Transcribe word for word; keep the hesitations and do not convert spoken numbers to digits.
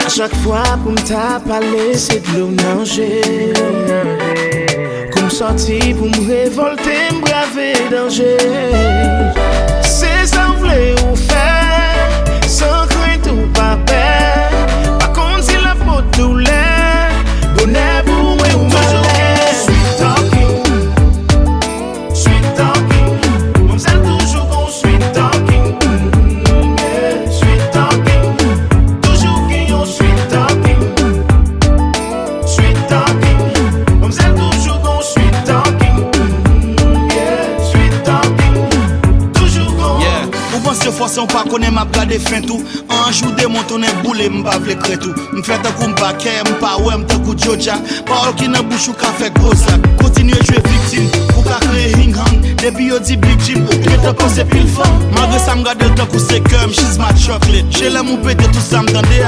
A chak fwa pou m ta pale, se dlo nan je. Kou m sòti pou m revòlte, m brave danje. Se sa w vle ou fè, san krent ou pa pè. Pa konn si l ap pot doulè, bonè pou mwen ou malè. Sweet talking, sweet talking. Manmzèl toujou gon sweet talking. Mm, yeah. Sweet talking, toujou gen yon sweet talking. Sweet talking, manmzèl toujou gon sweet talking. Mm, yeah. Sweet talking, toujou gon. Yeah. Ou panse fòse, ou pa konnen m ap gade fent ou. Anj ou demon, tounen boule, m pa vle krent ou. M fè tankou m pa kè, m pa wè, m tankou djodja. Pawòl ki nan bouch ou ka fè gwo zak. Kontinye jwe viktim, ou ka kreye hing hang. Depi yo di Big Jim, ou gentan panse pil fanm. Malgre sa, m gade l tankou se kè m, she's my chocolate. Jelèm ou pete, tout sa m tande a